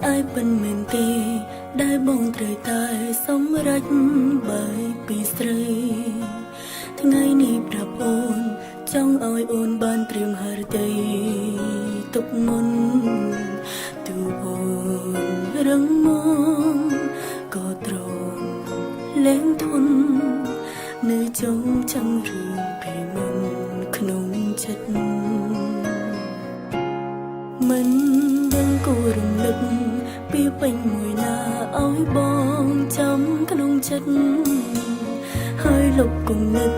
អែពិនមែនទេដែលបងត្រូវតែសម្រេចបែកពីស្រីថ្ងៃនេះប្រាប់អូនចង់ឲ្យអូនបានត្រៀមហឫទ័យទុកមុនទូអូនរឹងមាំក៏ទ្រាំលែងធន់នៅចងចាំរឿងពីមុនក្នុងចិត្ត មិនដឹងគួររំលឹកពីពេញមួយណាឲ្យបងចាំក្នុងចិត្តហើយលុបគំនិត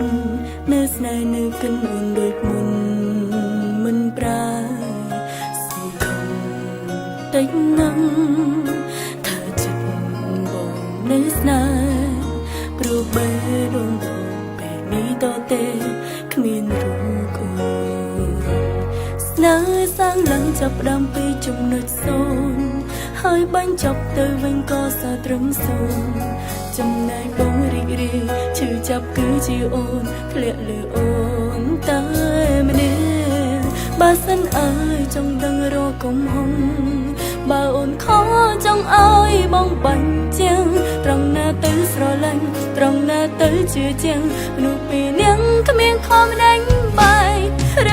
នៅស្នេហ៍នៅកិនអូនដូចមុនមិនប្រែសង្ឃឹមតិចណាស់ថាចិត្តបងនៅស្នេហ៍ព្រោះបេះដូងបងពេលនេះតទេគ្មានរូបអូន ស្នេហ៍សាងឡើងចាប់ផ្ដើមពីចំណុចសូន្យហើយបាញ់ចប់ទៅវិញក៏សល់ត្រឹមសូន្យចំណែកបងរីករាយឈឺចាប់គឺជាអូនធ្លាក់លើអូនតែម្នាក់បើសិនអើយចង់ដឹងរកកំហុងបើអូនខចង់ឲ្យបងបាញ់ជាងត្រង់ណាទៅស្រឡាញ់ត្រង់ណាទៅជឿជាងមនុស្សពីរនាងគ្មានខំដេញបាយឬ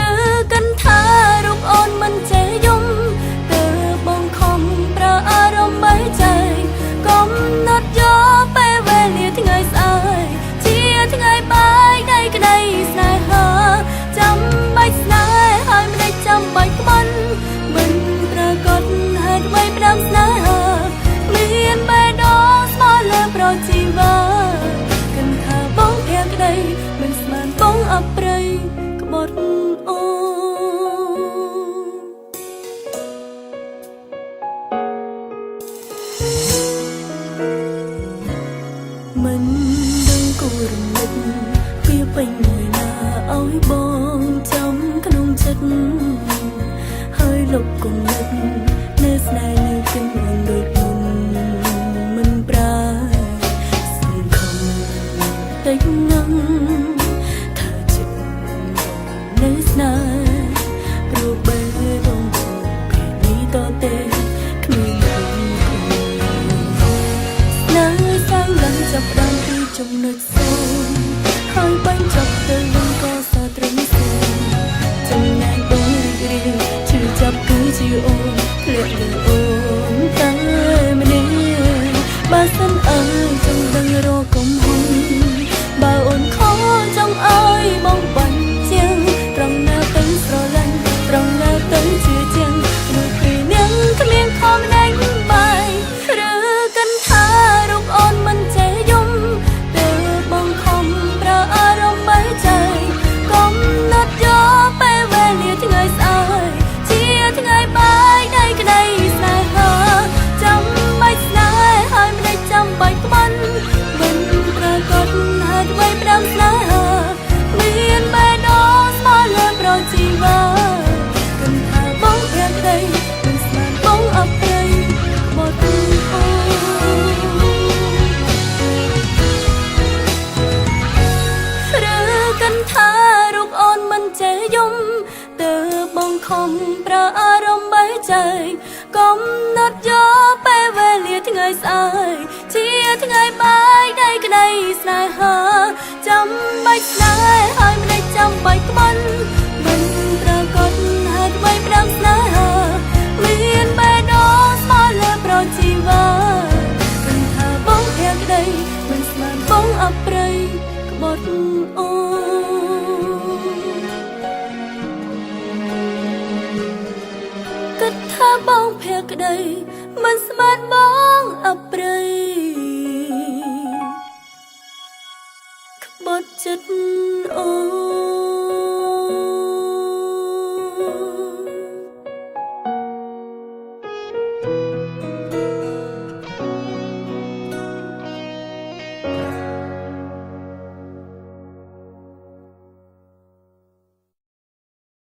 កិនថារូបអូនមិនចេះយំទើបបងខំប្រើអារម្មណ៍បែកចែកកំណត់យកពេលវេលាថ្ងៃស្អែកជាថ្ងៃបែកនៃក្តីស្នេហាចាំបាច់ស្នេហ៍ហើយមិនចាំបាច់ក្បន់មិនប្រកបហេតុអ្វីផ្ដាំស្នេហាមានបេះដូងស្មោះលើប្រជីវ៉ាគិនថាបងភក្តីមិនស្មានបងអប្រិយក្បត់អូន មិនដឹងគួររំលឹកពីពេញមួយណាឲ្យបងចាំក្នុងចិត្តហើយលុបគំនិតនៅស្នេហ៍នៅគិនអូនដូចមុនមិនប្រែសង្ឃឹមតិចណាស់ថាចិត្តនៅស្នេហ៍ព្រោះបេះដូងបងពេលនេះតទេគ្មានរូបអូន ស្នេហ៍សាងឡើងចាប់ផ្ដើមពីចំណុចសូន្យហើយបាញ់ចប់ទៅវិញក៏សល់ត្រឹមសូន្យចំណែកបងរីករាយឈឺចាប់គឺជាអូនធ្លាក់លើអូនតែម្នាក់បើសិនអើយចង់ដឹងរកកំហុសបើអូនខចង់ឲ្យបងបាញ់ជាងត្រង់ណាទៅស្រឡាញ់ត្រង់ណាទៅជឿជាងនោះពីនាងគ្មានខំដេញបាយឬកិនថារូបអូនមិនចេះយំទើបបងខំប្រើអារម្មណ៍បែកចែកកំណត់យកពេលវេលាថ្ងៃស្អែកជាថ្ងៃបែកនៃក្តីស្នេហាចាំបាច់ស្នេហ៍ហើយមិនចាំបាច់ក្បន់មិនប្រកបហេតុអ្វីផ្ដាំស្នេហាមានបេះដូងស្មោះលើប្រជីវ៉ាគិនថាបងភក្តីមិនស្មានបងអប្រិយក្បត់អូន ឬកិនថារូបអូនមិនចេះយំទើបបងខំប្រើអារម្មណ៍បែកចែកកំណត់យកពេលវេលាថ្ងៃស្អែកជាថ្ងៃបែកនៃក្តីស្នេហាចាំបាច់ស្នេហ៍ហើយមិនចាំបាច់ក្បន់មិនប្រកបហេតុអ្វីផ្ដាំស្នេហាមានបេះដូងស្មោះលើប្រជីវ៉ាគិនថាបងភក្តីមិនស្មានបងអប្រិយក្បត់អូន គិតថាបងភក្តីមិនស្មានបងអប្រិយក្បត់ចិត្តអូ